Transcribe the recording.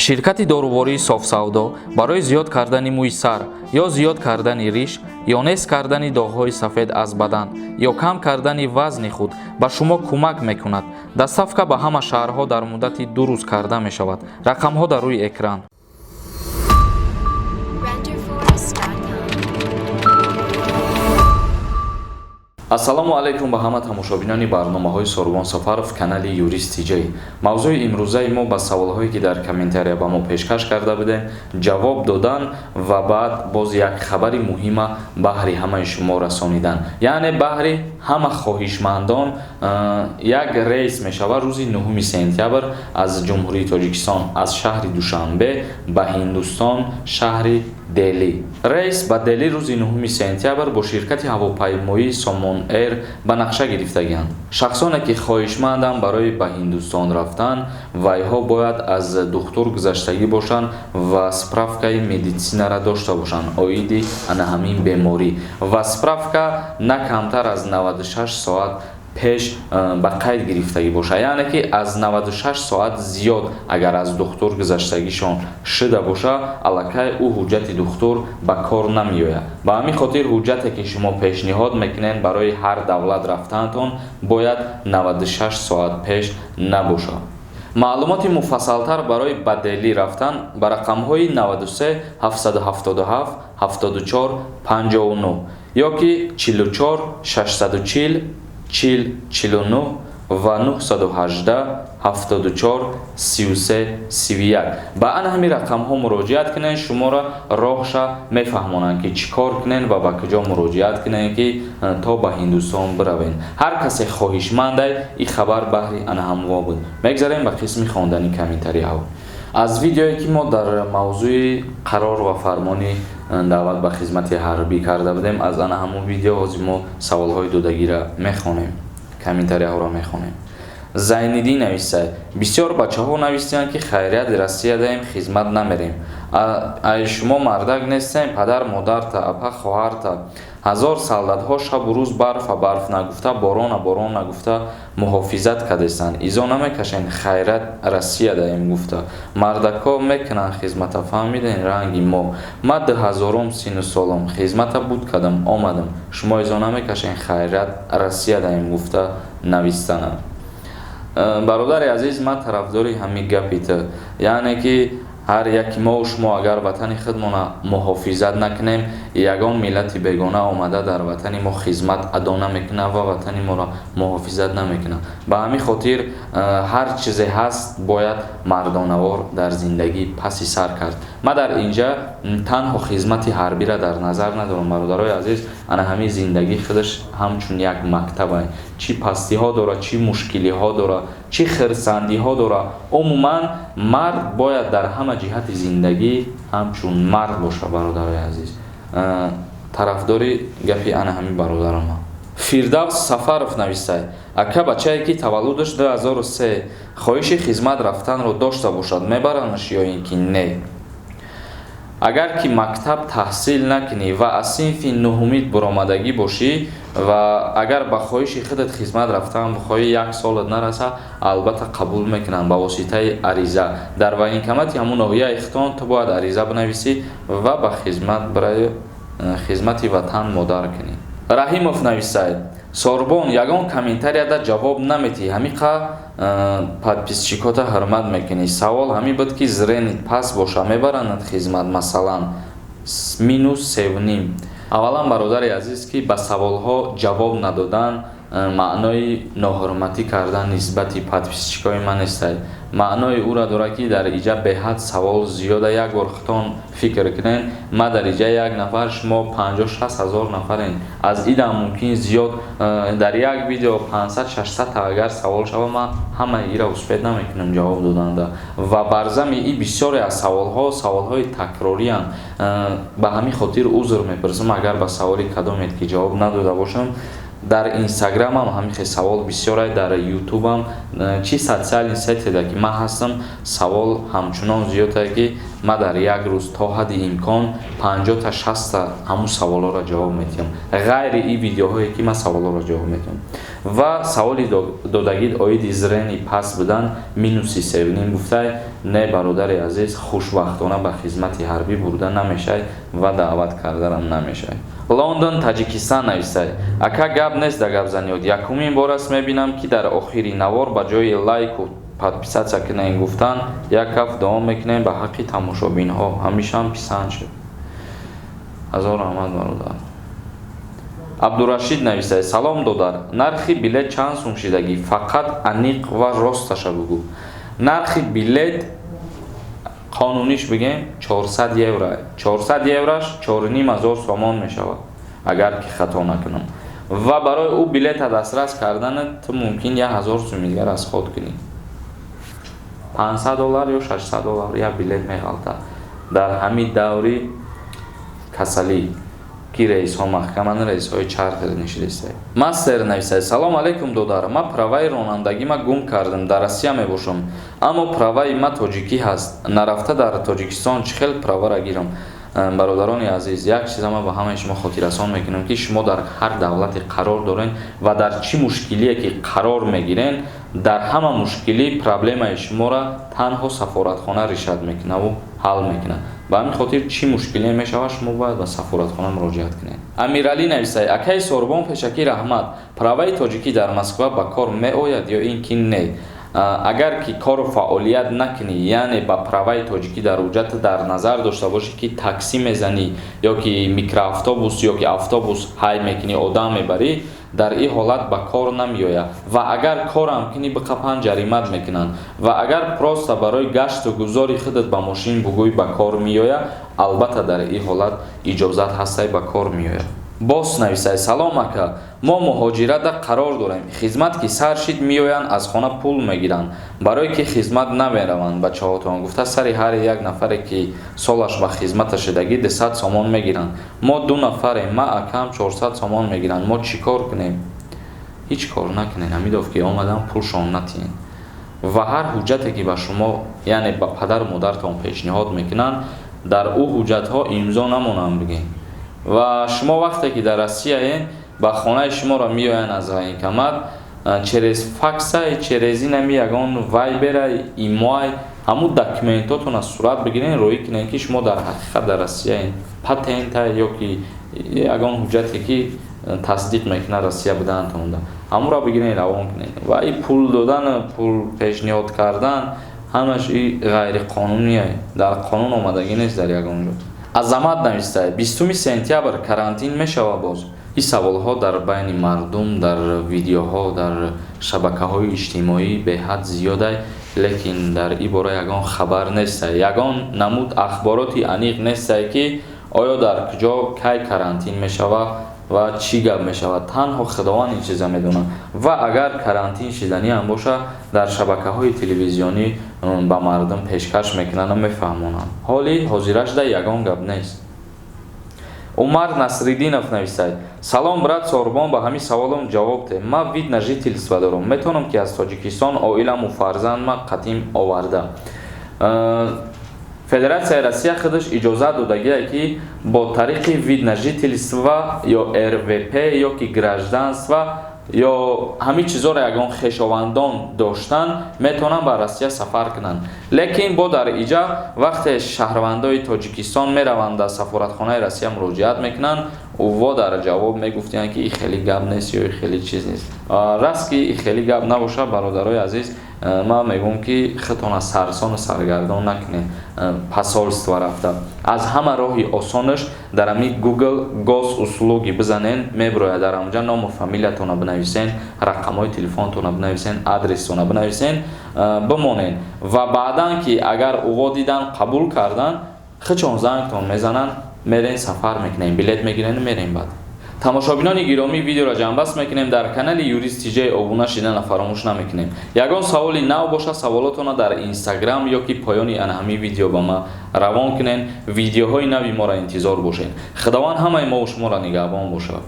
Ширкати дорувории Софсавдо барои зиёд кардани мӯи сар ё зиёд кардани риш ё нест кардани доғҳои сафед аз бадан ё кам кардани вазни худ ба шумо кӯмак мекунад. Доставка ба ҳама шаҳрҳо дар муддати 2 рӯз карда мешавад. Рақамҳо дар рӯи экран. Renderforest.com. Ассалому алайкум ба ҳама тамошобинони барномаҳои Сорбон Сафаров, канали Юрист Тиҷай. Мавзӯи имрӯзаи мо ба саволҳое, ки дар комментария ба мо пешкаш карда будем, ҷавоб додан ва баъд боз як хабари муҳима баҳри ҳамаи шумо расонидан, яъне баҳри ҳама хоҳишмандон. Як рейс мешавад рӯзи 9 сентябр аз Ҷумҳурии Тоҷикистон, аз шаҳри Душанбе ба Ҳиндустон, шаҳри Дели. Рейс ба Дели рӯзи 9 сентябр бо ширкати ҳавопаймоии Сомон Эйр ба нақша гирифтагианд. Шахсоне, ки хоҳишманданд барои ба Ҳиндустон рафтан, вайҳо бояд аз духтур гузаштагӣ бошанд ва справкаи медицинара дошта бошанд оиди ана ҳамин беморӣ ва справка на камтар аз 96 соат пеш ба қайд гирифтагӣ бошад, яъне ки аз 96 соат зиёд агар аз духтур гузаштагишон шуда боша, аллакай ӯ ҳуҷҷати духтур ба кор намеояд. Ба ҳамин хотир ҳуҷҷате, ки шумо пешниҳод мекунед барои ҳар давлат рафтаантон, бояд 96 соат пеш набошад. Маълумоти муфассалтар барои ба Делӣ рафтан ба рақамҳои 93 777 74 59 ё ки 44 640 40 49 ва 918 74 33 31, ба ана ҳамин рақамҳо муроҷиат кунед. Шуморо роҳша мефаҳмонанд, ки чӣ кор кунед ва ба куҷо муроҷиат кунед, ки то ба Ҳиндустон биравед. Ҳар касе хоҳишмандай, ин хабар баҳри ана ҳамво буд. Мегзарем ба қисми хондани комментарияҳо аз видеое, ки мо дар мавзӯи қарор ва фармони даъват ба хизмати ҳарбӣ карда будем. Аз ана ҳамон видео ҳозир мо саволҳои додагиро мехонем, комментарияҳоро мехонем. Зайниддин нависад: бисёр бачаҳо навистиянд, ки хайрият, Россия даем, хизмат намерем. Ай шумо мардак нестем? Падар, модарта, апа, хоҳарта, ҳазор солдатҳо шабу рӯз барфа барф нагуфта, борона борон нагуфта муҳофизат кардестанд. Изо намекашен, хайрат, Россия даем гуфта. Мардакҳо мекунанд хизмата, фаҳмидем, ранги мо. Ма дуҳазорум сину солом хизмата буд кардам, омадам. Шумо изо намекашен, хайрат, Россия даем гуфта навистанам. Бародари азиз, ман тарафдори ҳамин гапи ту, яъне ки ҳар яки мо шумо агар ватани худмона муҳофизат накунем, ягон миллати бегона омада дар ватани мо хизмат адо намекунад ва ватани моро муҳофизат намекунад. Ба ҳамин хотир ҳар чизе ҳаст, бояд мардонавор дар зиндагӣ паси сар кард. Ман дар инҷа танҳо хизмати ҳарбиро дар назар надорам, бародарои азиз. Ана ҳамин зиндагӣ худаш ҳамчун як мактаб, чӣ пастиҳо дорад, чӣ мушкилиҳо дорад, чӣ хирсандиҳо дорад. Умуман, мард бояд дар ҳама ҷиҳати зиндагӣ ҳамчун мард бошад. Бародарои азиз, тарафдори гапи ана ҳамин бародарама. Фирдавс Сафаров нависад: ака, бачае, ки таваллудаш 2003, хоҳиши хизмат рафтанро дошта бошад, мебаранаш ё ин ки не? Агар ки мактаб таҳсил накунӣ ва аз синфи нуҳумит буромадагӣ бошӣ ва агар ба хоҳиши худат хизмат рафтан бихоҳӣ, як солат нараса, албатта қабул мекунанд ба воситаи ариза. Дар военкомати ҳамун ноҳияи хитон ту бояд ариза бинависӣ ва ба хизмат барои хизмати ватан модар кунӣ. Раҳимов нависад: Сорбон, ягон комментарияда ҷавоб наметиҳӣ, ҳамиқа подписчикота ҳурмат мекунӣ. Савол ҳамин буд, ки зрение паст боша, мебаранад хизмат, масалан минус севним? Аввалан, бародари азиз, ки ба саволҳо ҷавоб надодан маънои ноҳурматӣ кардан нисбати подписчикои ман нестай. Маънои ӯра дорад, ки дар иҷа беҳад савол зиёда. Як бор худтон фикр кунед, ма дар иҷа як нафар, шумо 50-60 ҳазор нафарен, аз идам мумкин зиёд. Дар як видео 500-600 агар савол шава, ман ҳамаи ира успеть намекунам ҷавоб доданда ва бар зами и бисёре аз саволҳо саволҳои такрориянд. Ба ҳамин хотир узр мепурсам, агар ба саволи кадомед ки ҷавоб надода бошам. Дар Инстаграмам ҳамин хел савол бисёре, дар Ютубам, чӣ социальный сетеда ки ман ҳастам, савол ҳамчунон зиёдае, ки ман дар як рӯз то ҳадди имкон 50-та, 60-та ҳамун саволҳоро ҷавоб медиҳам, ғайри ин видеоҳое, ки ман саволҳоро ҷавоб медиҳам. Ва саволи додагид оиди зрение паст будан минуси 3,5 гуфтай. Не, бародари азиз, хушбахтона ба хизмати ҳарбӣ бурда намешай ва даъват кардарам намешай. Лондон, Таҷикистон навистай: ака, гап нест, да гапзаниёт. Якумин бор аст мебинам, ки дар охири навор ба ҷои лайку подписаться кунем гуфтан, як ҳафт давом мекунем ба ҳаққи тамошобинҳо. Ҳамешаам писанд шуд. Ҳазор раҳмат, бародар. Абдурашид нависад: салом, додар, нархи билет чанд сум шидагӣ? Фақат аниқ ва росташа бугӯ. Нархи билет қонуниш бигем 400 евро. 400 евраш 4500 сомон мешавад, агар ки хато накунам. Ва барои ӯ билета дастрас кардана ту мумкин 1000 суми дигар аз худ кунӣ. 500 доллар ё 600 доллар як билет меғалта дар ҳамин даври касалӣ, ки рейсҳо маҳкаманд, рейсҳои чартер нишидистай. Мастер нависад: салом алейкум, додар, ма праваи ронандагима гум кардам, дар Россия мебошам, аммо праваи ма тоҷикӣ ҳаст. Нарафта дар Тоҷикистон чӣ хел правара гирам? Бародарони азиз, як чиза ман ба ҳамаи шумо хотиррасон мекунам, ки шумо дар ҳар давлате қарор дорен ва дар чӣ мушкилие ки қарор мегирен, дар ҳама мушкилӣ проблемаи шуморо танҳо сафоратхона решать мекунаву ҳал мекунад. Ба ҳамин хотир чӣ мушкилие мешавад, шумо бояд ба сафоратхона муроҷиат кунед. Амиралӣ нависад: акаи Сорбон, пешакӣ раҳмат. Праваи тоҷикӣ дар Москва ба кор меояд ё ин ки не? Агар ки кору фаъолият накунӣ, яъне ба праваи тоҷикӣ дар ҳуҷҷат дар назар дошта бошӣ, ки таксӣ мезанӣ ё ки микроавтобус ё ки автобус ҳай мекунӣ, одам мебарӣ, дар ин ҳолат ба кор намеояд. Ва агар корам кунӣ, биқапан, ҷаримат мекунанд. Ва агар просто барои гашту гузори худат ба мошин бугӯй, ба кор меояд. Албатта, дар ин ҳолат иҷозат ҳастай, ба кор меояд. Бос нависад: салом, ака, мо муҳоҷирата қарор дорем. Хизмат ки сар шид, меоянд, аз хона пул мегиранд, барое ки хизмат намераванд бачаҳотон гуфта, сари ҳар як нафаре ки солаш ба хизмата шидагӣ 200 сомон мегиранд. Мо ду нафарем, ма, акам, 400 сомон мегиранд. Мо чӣ кор кунем? Ҳеҷ кор накунед. Ҳамидов ки омадан, пулшон натиҳед ва ҳар ҳуҷҷате ки ба шумо, яъне ба падару модаратон пешниҳод мекунанд, дар ӯ ҳуҷҷатҳо имзо намонанд бигем. Ва шумо вақте ки дар Россияен, ба хонаи шуморо меоянд аз военкомат, через факсай, через инами ягон вайберай, имоай, ҳамун документотона сурат бигирен, роӣ кунед, ки шумо дар ҳақиқат дар Россияен. Патентай ё ки ягон ҳуҷҷате ки тасдиқ мекунад Россия будаантонда, ҳамонро бигирен, равон кунед. Ва и пул додан, пул пешниҳод кардан, ҳамаш и ғайриқонуние, дар қонун омадагӣ нест дар ягон ҷо. Азамат навистае: 20 сентябр карантин мешавад боз? Ин саволҳо дар байни мардум, дар видеоҳо, дар шабакаҳои иҷтимоӣ беҳад зиёдай, лекин дар ин бора ягон хабар нестай, ягон намуд ахбороти аниқ нестай, ки оё дар куҷо кай карантин мешавад ва чӣ гап мешавад. Танҳо Худованд ин чиза медонад. Ва агар карантин шиданиам бошад, дар шабакаҳои телевизионӣ ба мардум пешкаш мекунанду мефаҳмонанд. Ҳоли ҳозирашда ягон гап нест. Умар Насриддинов нависад: салом, брат Сорбон, ба ҳамин саволам ҷавоб де. Ман вид на жительство дорам, метавонам ки аз Тоҷикистон оиламу фарзандма қатим оварда? Федератсияи Россия худаш иҷозат додагие, ки бо тариқи вид на жительство ё РВП ё ки гражданство ё ҳамин чизҳоро ягон хешовандон доштан, метавонанд ба Россия сафар кунанд. Лекин бо дар иҷа вақте шаҳрвандои Тоҷикистон мераванд, дар сафоратхонаи Россия муроҷиат мекунанд, ӯво дар ҷавоб мегуфтиянд, ки и хеле гап нест ё и хеле чиз нест. Раст ки и хеле гап набошад, бародарои азиз, ман мегӯям, ки худтона сарсону саргардон накунед. Посольство рафта, аз ҳама роҳи осонаш дар ҳамин Google госуслуги бизанен, мебирояд. Дар ҳамонҷа ному фамилиятона бинависен, рақамҳои телефонтона бинависен, адрестона бинависен, бимонен. Ва баъдан ки агар ӯво дидан, қабул кардан, хичон зангтон мезананд, мерен, сафар мекунем, билет мегирен, мерем. Баъд, тамошобинони гиромӣ, видеоро ҷамъбаст мекунем. Дар канали Юрист Тиҷай обуна шидана фаромӯш намекунем. Ягон саволи нав боша, саволотона дар Инстаграм ё ки поёни анаҳамин видео ба ма равон кунен. Видеоҳои нави моро интизор бошед. Худованд ҳамаи мову шуморо нигаҳбон бошад.